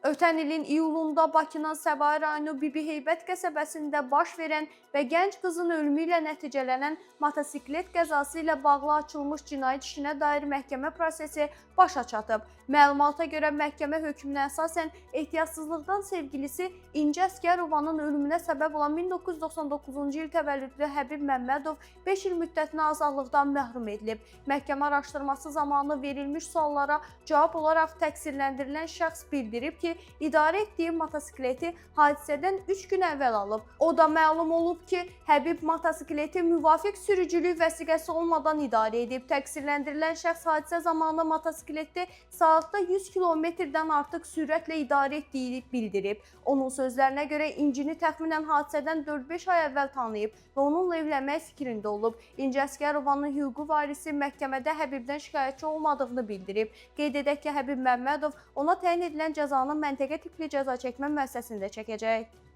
Ötən ilin iyulunda Bakının Səbail rayonu Bibiheybət qəsəbəsində baş verən və gənc qızın ölümü ilə nəticələnən motosiklet qəzası ilə bağlı açılmış cinayət işinə dair məhkəmə prosesi başa çatıb. Məlumata görə məhkəmə hökmünə əsasən ehtiyatsızlıqdan sevgilisi İnci Əsgərovanın ölümünə səbəb olan 1999-cu il təvəllüdlü Həbib Məmmədov 5 il müddətinə azadlıqdan məhrum edilib. Məhkəmə araşdırması zamanı verilmiş suallara cavab olaraq təqsirləndirilən şəxs bildirib ki, idarə etdiyi motosikleti hadisədən 3 gün əvvəl alıb. O da məlum olub ki, Həbib motosikleti müvafiq sürücülük vəsiqəsi olmadan idarə edib. Təqsirləndirilən şəxs hadisə zamanı motosikletdə saatda 100 kilometrdən artıq sürətlə idarə etdiyini bildirib. Onun sözlərinə görə İncini təxminən hadisədən 4-5 ay əvvəl tanıyıb və onunla evlənmək fikrində olub. İnci Əsgərovanın hüquqi varisi məhkəmədə Həbibdən şikayətçi olmadığını bildirib. Qeyd edək ki, Həbib Məmmədov ona təyin edilən cəzanı məntəqə tipli cəzaçəkmə müəssisəsində çəkəcək.